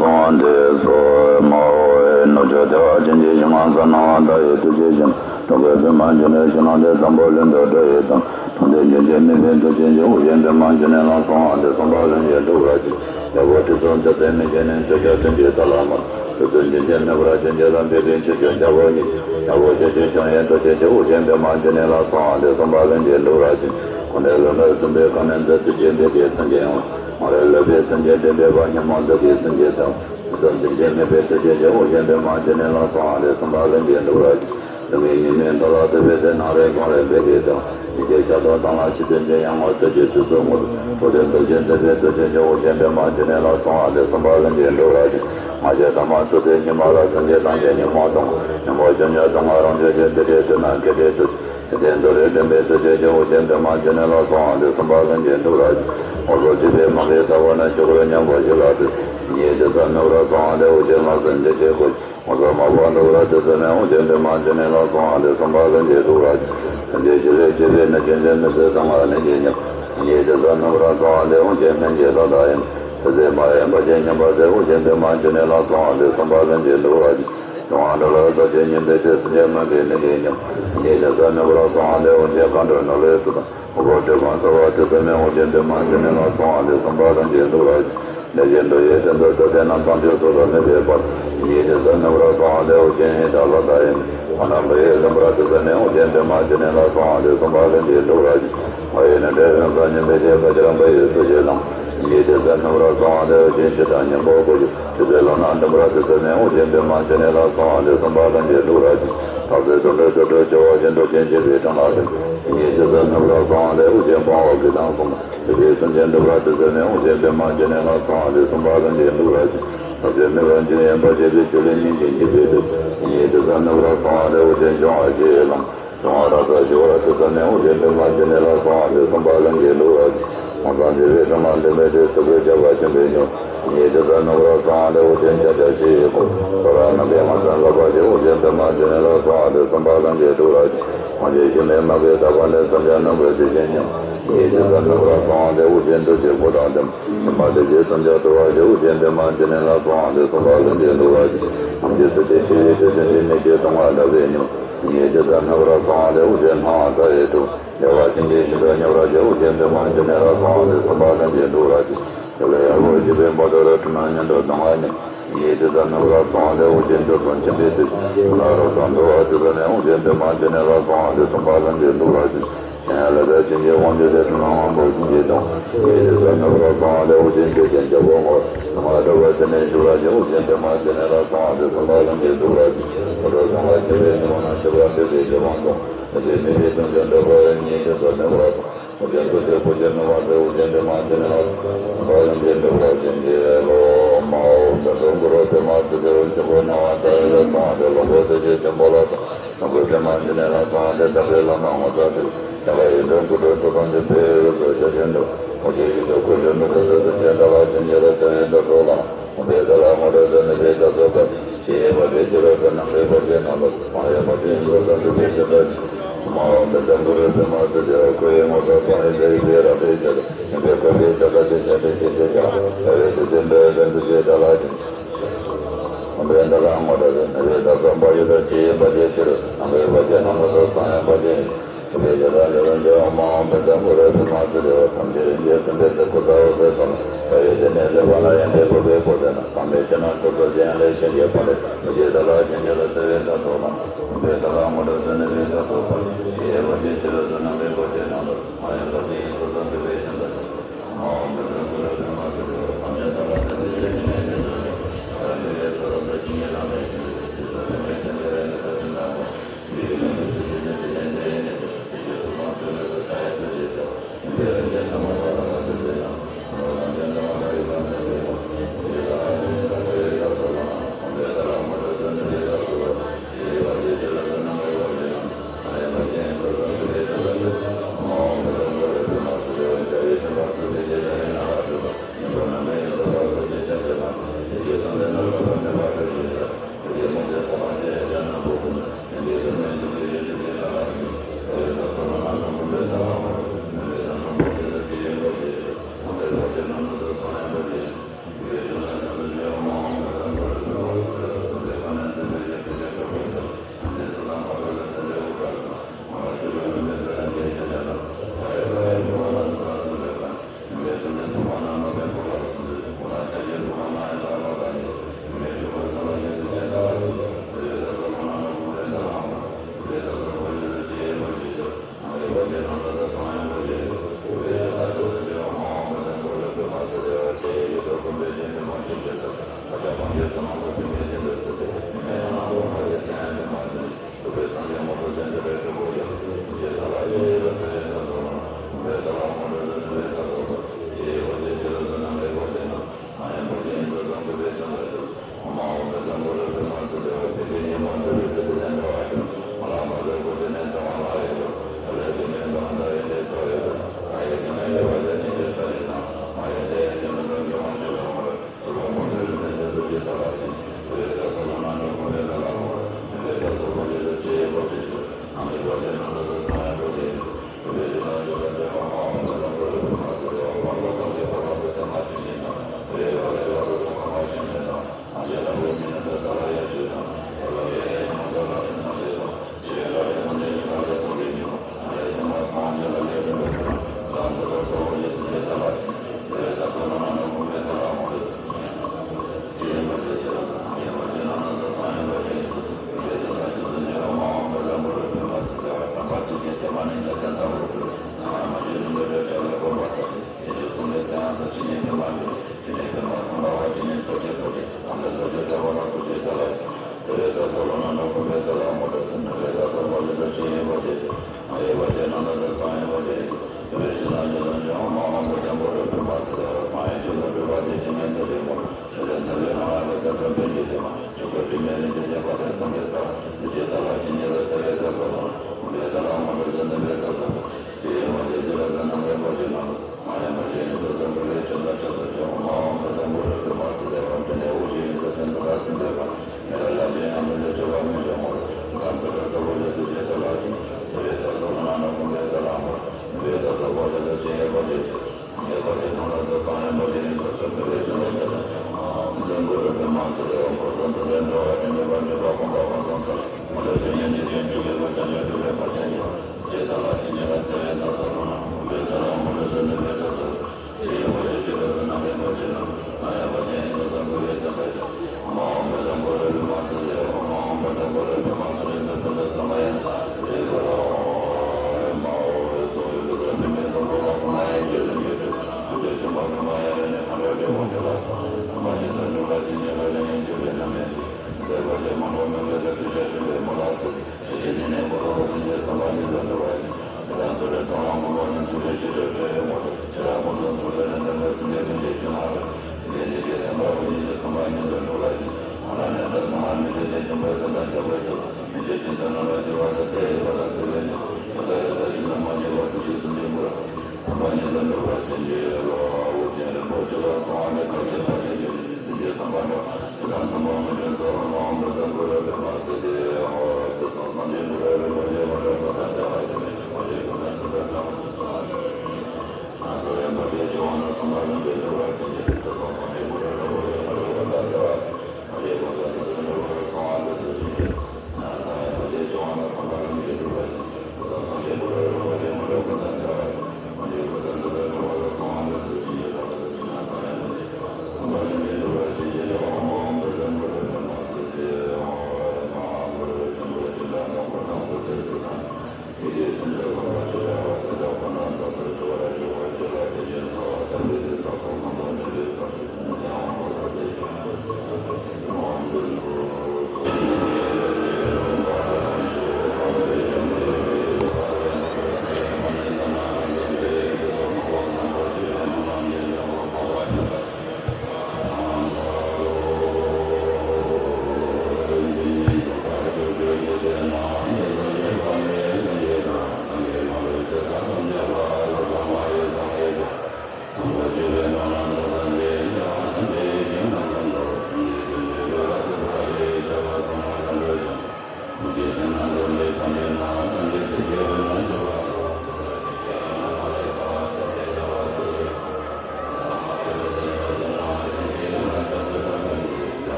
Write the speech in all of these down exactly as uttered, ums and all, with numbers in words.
སོང་བ་འདྲེས་སོ། མ་འོ་ནུབ་ཕྱོགས་བདེ་བ་ཅན་གྱི་ཞིང་ཁམས་སུ་སྣང་བ་མཐའ་ཡས་ཐུགས་རྗེ་ཅན། ཀྲུང་གོའི་པདྨ་འབྱུང་གནས་ཞིང་ཁམས་ཏེ་བཟང་པོ་ལྷུན་དུ་གྲོལ་བའི་དང་། གྲོང་སྡེ་འཇིགས་བྱེད་མི་ཕམ་ཐུགས་རྗེ་ཅན། ཨོ་རྒྱན་པདྨ་འབྱུང་གནས་ལ་སོགས་པ་འདི་གསུམ་པ་ལྷུན་གྱིས་འགྲུབ་པར་བྱེད། རྒྱལ་པོ་ཁྲི་སྲོང་ལྡེ་བཙན་མི་བསྐྱོད་ནས། འདོད་ཆགས་ཀུན་གྱི་མཐའ་ལ་མར། ཁྲོ་ཐུལ་འཇིགས་བྱེད་མེ་འབར་ཅན་གྱིས། ལམ་བེ་ཀུན་ཆུ་སྐྱོང་རྒྱལ་པོ་ཉིད། རྒྱལ་པོ་ཆོས་ཀྱི་སྐྱོང་བའི་ཐུགས་རྗེ་ཅན། ཨོ་རྒྱན་པདྨ་འབྱུང་གནས་ལ་སོགས་པ་འདི་གསུམ་པ་ལྷུན་གྱིས་འགྲུབ་པར་བྱེད། ཁོང་ཁྲོ་ལྷུན་པོ་སྲིན་པོའི་ཁ་གནོན་མཛད། ཐུགས་རྗེས་འདྲེན་པའི་སེམས་ཅན་དབང་། མ་རིག་ལུས་པའི་སེམས་ཅན་འདྲེན་པའི་དཔལ། ཉོན་མོངས་གདུལ་དཀའི་སེམས་ཅན་དང་། ཁྲོ་ཐུལ་འཇིགས་བྱེད་མེ་འབར་ཐུགས་རྗེ་ཅན། ཨོ་རྒྱན་པདྨ་འབྱུང་གནས་ལ་སོགས་པ་འདི་གསུམ་པ་ལྷུན་གྱིས་འགྲུབ་པར་བྱེད། སྡུག་བསྔལ་ཉེས་དམིགས་མཐའ་ལ་ཐུག་པའི་ཚེ། ནམ་རེ་ཁོང་ཁྲོ་འབེབས་པའི་ཚེ། ཉེས་ཆད་ཕྱག་རྡོར་དང་ལ་ཆིབས་བསྟན་ཅིང་། ཡར་ངོ་ཚེ་ཆོས་དུས་སུ་ངུ་རུ། ཁྲོ་ཐུལ་གདུལ་བྱ་འདྲེན་པའི་ཐུགས་རྗེ་ཅན། ཨོ་རྒྱན་པདྨ་འབྱུང་གནས་ལ་སོགས་པ་འདི་གསུམ་པ་ལྷུན་གྱིས་འགྲུབ་པར་བྱེད། ང་རྒྱལ་དང་མ་ཐུག་དེ་ཉིད་མ་ར། སེམས་ཅན་དང་བཅས་ཉོན་མོངས་སྡུག་བསྔལ། ཉོན་མོངས་ཆོས་ཉིད་སྡུག་བསྔལ་རང་བྱོས་ཤིང་། དེ་འདྲའི་དུས་ན་བསྐྱེད་པའི་ཐུགས་རྗེ། དེ་འདྲའི་འདུལ་བ་འདྲེན་པའི་ཐུགས་རྗེ་ཅན། ཨོ་རྒྱན་པདྨ་འབྱུང་གནས་ལ་སོགས་པ་འདི་གསུམ་པ་ལྷུན་གྱིས་འགྲུབ་པར་བྱེད། ངོ་སོ་འདྲེས་པའི་མ་རིག་མཐའ་བོར་ན། ཆོས་སྐུར་མཉམ་པར་ཞི་ལ་ལྟོས། ཉེས་དམིགས་དྲི་ཟ་ནུབ་ར་སོགས་པ་འདི། ཨོ་རྒྱན་ལག་ཟིན་འདྲེ་ཆོས་སྐུ། ངོ་སོ་མ་བོར་འདུག་ར་དུས་སུ་ནི། ཨོ་རྒྱན་པདྨ་འབྱུང་གནས་ལ་སོགས་པ་འདི་གསུམ་པ་ལྷུན་གྱིས་འགྲུབ་པར་བྱེད། སེམས་ཅན་ཞི་བའི་སྤྱོད་པས་ནི། སྐྱོན་ཅན་མི་བཟད་གསང་སྔགས་ནི་གྱིས་ཉམས། ཉེས་དམིགས་དྲི་ཟ་ནུབ་ར་སོགས་པ་འདི། ཨོ་རྒྱན་སྨན་གྱི་བློ་དང་ཡིན། ཐུགས་བརྩེ་མ་ཡེངས་བར་ཆད་ཉམས་པར་མཛད། ཨོ་རྒྱན་པདྨ་འབྱུང་གནས་ལ་སོགས་པ་འདི་གསུམ་པ་ལྷུན་གྱིས་འགྲུབ་པར་བྱེད། སྡུག་བསྔལ་དགྲ་ལ་ཟ་བྱེད་སྙོམས་པའི་ཚེ། སེམས་ཅན་མ་སྐྱེས་ནི་གྱིས་ཉམས། ཉེས་དམིགས་དྲི་ཟ་ནུབ་ར་སོགས་པ་འདི། ཨོ་རྒྱན་མཁའ་འགྲོ་ནོར་ལྷའི་གཙུག་ཏོར། འཁོར་བ་འདྲེ་སྒོ་བསལ་བ་དེ་ཙམ་མིན། ཨོ་རྒྱན་པདྨ་འབྱུང་གནས་ལ་སོགས་པ་འདི་གསུམ་པ་ལྷུན་གྱིས་འགྲུབ་པར་བྱེད། ལས་ཀྱི་འདུ་བའི་སེམས་ཙམ་དུ་དེ་རྣམས་དང་ཆོས་ཚོགས་སུ་ནུབ་པའི་བར། ཉེས་དམིགས་དྲི་ཟ་ནུབ་ར་སོགས་པ་འདི། ཨོ་རྒྱན་ཡི་དམ་ལྷ་དང་ཡིན། ཕ་ན་བུ་ཡི་ལྷུན་པོ་ར་དེ་ཙམ་མིན། ཨོ་རྒྱན་པདྨ་འབྱུང་གནས་ལ་སོགས་པ་འདི་གསུམ་པ་ལྷུན་གྱིས་འགྲུབ་པར་བྱེད། མ་ཡི་ནི་འདྲེ་ཧོན་སང་སྙོམས་པའི་ཚེ། ཁ་ཆར་འབབ་ཡུལ་སུ་ཞིག་ལངས། ཉེས་དམིགས་དྲི་ཟ་ནུབ་ར་སོགས་པ་འདི། ཨོ་རྒྱན་ཆུ་དང་སྙིང་པོ་ཁུ་བྱུག། ཆུ་སྲིན་ལོ་ནག་འབྲུམ་པ་ར་དེ་ཙམ་མིན། ཨོ་རྒྱན་པདྨ་འབྱུང་གནས་ལ་སོགས་པ་འདི་གསུམ་པ་ལྷུན་གྱིས་འགྲུབ་པར་བྱེད། ཐབས་ཟད་དུད་འགྲོའི་སྐྱོ་བ་ཞི། འགྲོ་ཆེན་སྐྱེ་བོའི་དོན་ལ་ཕན། ཉེས་དམིགས་དྲི་ཟ་ནུབ་ར་སོགས་པ་འདི། ཨོ་རྒྱན་དཔའ་བོ་གི་དང་གསུམ། སྲིད་པའི་སེམས་ཅན་འདུལ་བར་དེ་ཙམ་མིན། ཨོ་རྒྱན་པདྨ་འབྱུང་གནས་ལ་སོགས་པ་འདི་གསུམ་པ་ལྷུན་གྱིས་འགྲུབ་པར་བྱེད། ཐབས་ཟད་མེད་པར་འཇོམས་ཡོན་ཏན་བྱེད་པའི། ཆོས་ལས་སྙིང་རྗེ་སྐྱེད་པའི་ཚེ། ཉེས་དམིགས་དྲི་ཟ་ནུབ་ར་སོགས་པ་འདི། ཨོ་རྒྱན་འབྱུང་བ་བཞི་ཡི་ལམ། འབྱུང་བ་རབ་ཏུ་ཞི་བར་དེ་ཙམ་མིན། ཨོ་རྒྱན་པདྨ་འབྱུང་གནས་ལ་སོགས་པ་འདི་གསུམ་པ་ལྷུན་གྱིས་འགྲུབ་པར་བྱེད། མངོན་སུམ་འདྲེས་པའི་སྒྲོན་མ་ལྡན་པའི་ཚེ། སྲིད་པའི་ཆར་པ་འབྱིན་པའི་མྱུར། ཉེས་དམིགས་དྲི་ཟ་ནུབ་ར་སོགས་པ་འདི། ཨོ་རྒྱན་ཕྱག་རྒྱ་བཞི་ཡི་སྐུ། ཐོ་རངས་རྣམ་པའི་མངོན་སུམ་རློབ་པར་བྱེད། ཨོ་རྒྱན་པདྨ་འབྱུང་གནས་ལ་སོགས་པ་འདི་གསུམ་པ་ལྷུན་གྱིས་འགྲུབ་པར་བྱེད། ཕོངས་ཆེན་ཞུམ་མེད་མ་རིག་མཐའ་བོར་ནས། སེམས་ཅན་ནོངས་པའི་དུག་ཤེས་ཉམས། ཉེས་དམིགས་དྲི་ཟ་ནུབ་ར་སོགས་པ་འདི། ཨོ་རྒྱན་ཐུགས་རྗེའི་སྐུ་དང་ལྡན། སེམས་པ་བདེ་སྐྱིད་སེམས་ཅན་འདུལ་བར་བྱེད། ཨོ་རྒྱན་པདྨ་འབྱུང་གནས་ལ་སོགས་པ་འདི་གསུམ་པ་ལྷུན་གྱིས་འགྲུབ་པར་བྱེད། ཐམས་ཅད་སྲིད་པའི་འཆི་བའི་དུས་སུ་འདི། ནད་ཀྱི་གདུང་བ་འདྲ་བའི་མྱུར། ཉེས་དམིགས་དྲི་ཟ་ནུབ་ར་སོགས་པ་འདི། ཨོ་རྒྱན་སྣང་བ་མཐའ་ཡས་སྤྲུལ། བདེ་བ་ཅན་གྱི་ཞིང་དུ་མྱུར་བར་བྱེད། ཨོ་རྒྱན་པདྨ་འབྱུང་གནས་ལ་སོགས་པ་འདི་གསུམ་པ་ལྷུན་གྱིས་འགྲུབ་པར་བྱེད། ཞི་ལུ་ཡག་པོ་སྐྱིད་པའི་འབབ་ཏོ་རུ། གྲིབ་ནག་མྱུར་དུ་ལྡང་བ་ཉིད། ཉེས་དམིགས་དྲི་ཟ་ནུབ་ར་སོགས་པ་འདི། ཨོ་རྒྱན་དུས་གསུམ་མཁྱེན་པའི་ཚེ། ལྷ་རབ་ཏུ་འགྲོ་བ་དེ་ཙམ་མིན། ཨོ་རྒྱན་པདྨ་འབྱུང་གནས་ལ་སོགས་པ་འདི་གསུམ་པ་ལྷུན་གྱིས་འགྲུབ་པར་བྱེད། གཞན་ཡང་ལས་དང་བྱིན་གྱིས་དབང་བསྒྱུར་ཏེ། གྲིབ་ནག་དབང་པོ་ཅན་གྱིས་ཀྱང་། ཉེས་དམིགས་དྲི་ཟ་ནུབ་ར་སོགས་པ་འདི། ཨོ་རྒྱན་སྐད་ཅན་རྒྱལ་པོའི་ངོ་བོ། གདུང་བ་འདྲ་བ་དེ་ནས་ཞི་བར་བྱེད། ཨོ་རྒྱན་པདྨ་འབྱུང་གནས་ལ་སོགས་པ་འདི་གསུམ་པ་ལྷུན་གྱིས་འགྲུབ་པར་བྱེད། ཁོང་ཁྲོ་གདུང་བ་སྐྱེ་བའི་ཉོན་མོངས་རྣམས། ཞི་བར་འདོད་པའི་ཞི་བ་འདོད། ཐུགས་རྗེས་མི་ཕམ་ཐུགས་རྗེ་འགྲུབ་པ་ཡི། ཉེས་དམིགས་དྲི་ཟ་ནུབ་ར་སོགས། ཨོ་རྒྱན་ཐུགས་རྗེའི་སྐུ་ཆེན་ནུབ་པ་མཛད། ཨོ་རྒྱན་པདྨ་འབྱུང་གནས་ལ་སོགས། གསུམ་པ་ལྷུན་གྱིས་འགྲུབ་པར་བྱེད། འཇིགས་བྱེད་ལྷ་མོ་བོ། མདུན་དུ་གུ་རུ་པདྨ་སིདྡྷི་ཧཱུྃ། ཆོས་སྐུ་སྣང་བ་མཐའ་ཡས་ལ་སོགས་པ་འདི། ལོངས་སྐུ་ཐུགས་རྗེ་ཆེན་པོ་ལ་སོགས། ནུབ་སྒོས་པདྨ་འབྱུང་གནས་ལ་སོགས་པ་འདི། དམ་པའི་ལྷ་མོ་ངོ་མཚར་ཆེ། ནམ་མཁའ་ཡུལ་དུ་འཁོར་འགྲོ་དྲུག་དང་བཅས། དཔལ་ཡུལ་དུ་ཞལ་བྱོན་འགྲོ། ཨོ་རྒྱན་ཡུལ་དུ་འཁོར་བཅས་ནུབ་སྒོ་ཐུགས་རྗེ་ཆེན། ཏཱ་ལ་ཆོས་འབྱུང་ལ་བརྩེ་བའི་བདག་སོགས་ལ། ཨོ་རྒྱན་ཏཱ་ལ་དངོས་གྲུབ་སྩོལ། ནུབ་སྒོས་བདག་སོགས་པ། ཞི་བའི་བར་ཆད་ཕྱི་རུ་འགྲོ། ནམ་མཁའི་བར་ཆད་རྣམས་སོལ། མ་ཡེངས་པར་ཐུགས་རྗེས་བཟུང་། གསང་འདུས་པའི་ཞིང་དུ་སྦྱོངས། ཨོ་མ་འོད་དཔལ་ལྡན་གུ་རུ་པདྨ་སིདྡྷི་ཧཱུྃ། སྐུ་ཡི་ངོ་བོ་དཔལ་ཡེ་ཤེལ་གྱི་རལ་པའི་ཚལ་དུ། སྙིང་པོས་བསྐོར་བའི་ཞབས་རྟ་ཅན། ཞབས་པད་སྲིད་མཐའི་རྒྱལ་བ། རྒྱལ་བའི་དུས་མཐའི་འགྲོ་བའི་དོན་མཛད་པའི། ཏཱ་ལ་ཆོས་འབྱུང་། ཨོ་རྒྱན་ཏཱ་ལ་དངོས་གྲུབ་སྩོལ། ནུབ་སྒོས་བདག་སོགས་པ། ཡུལ་དུ་ཞི་བའི་བར་ཆད་ཕྱི་རུ། ནམ་མཁའི་བར་ཆད་རྣམས་སོལ། གསང་བའི་བར་ཆད་ཡོངས་སོལ། ཐུགས་རྗེས་བྱིན་གྱིས་བརླབ་ཕྱིར་རོ་གཅིག། ཨོ་མ་འོད་དཔལ་ལྡན་གུ་རུ་པདྨ་སིདྡྷི་ཧཱུྃ། ཐམས་ཅད་རིག་པའི་སེམས་དཔའི་སྲས། ཀུན་བཟང་འོད་ཟེར་དུ་མ། མཐའ་ཡས་དེ་ནས་ལེགས་པར་སྣང་། ཡོན་ཏན་ཕུན་སུམ་ཚོགས་པའི་ནང་། དམ་པའི་ཆོས་རྣམས་ཐོབ་ཐོབ་ཅིང་། ཡང་ལེགས་བཤད་ཀྱི་ཕ་རོལ་ཏུ། ཐུགས་རྗེས་ཏཱ་ལ་ཆོས་འབྱུང་ལ་བརྩེ་བའི་བདག་སོགས་ལ། ཨོ་རྒྱན་ཏཱ་ལ་དངོས་གྲུབ་སྩོལ། ནུབ་སྒོས་བདག་སོགས་པ། ཞི་བའི་བར་ཆད་ཕྱི་རུ་འགྲོ། ནམ་མཁའི་བར་ཆད་རྣམས་སོལ། མ་ཡེངས་པར་ཐུགས་རྗེས་བཟུང་། གསང་འདུས་པའི་ཞིང་དུ་སྦྱོངས། ཨོ་མ་འོད་དཔལ་ལྡན་གུ་རུ་པདྨ་སིདྡྷི་ཧཱུྃ། ཐམས་ཅད་ཐར་པ་དོན་དུ་གཤེགས། ཞི་གནས་ཤིན་ཏུ་རིང་བ། མཐའ་ཡས་མི་ལུས་ཚོགས་རབ་ཏུ། བྱིན་གྱིས་བརླབ་པའི་ཞིང་དུ། ཞི་སོགས་དྲི་མེད་ལྡན་པའི་རིགས་སུ་འཛིན་པ་པོ།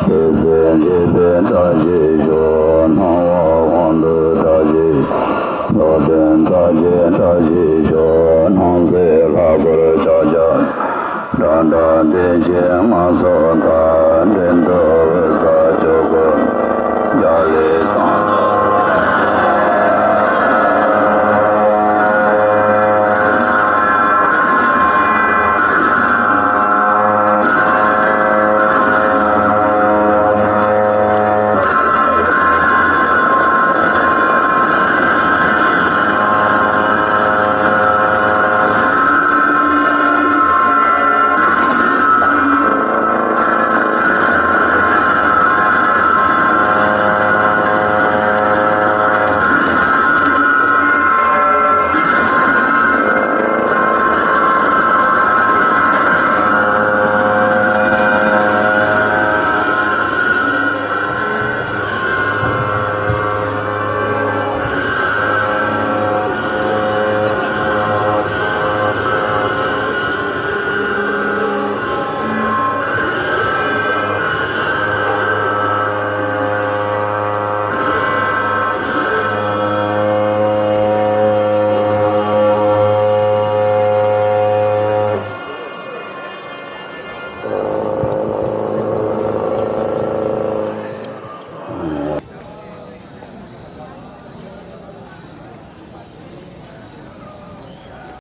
ཆོས་སྲིད་འཇིག་རྟེན་བཀྲ་ཤིས་ཤོག་སྣང་བ་དབང་འདུས་བཀྲ་ཤིས་ཤོག་འགྲོ་དོན་མཐའ་རྒྱས་བཀྲ་ཤིས་ཤོག་སྣང་སྲིད་ལྷག་པར་ཕྱག་རྒྱ་དགྲ་སྒྲ་བདེ་ཆེན་ལྔ་སོགས་དང་འདྲེན་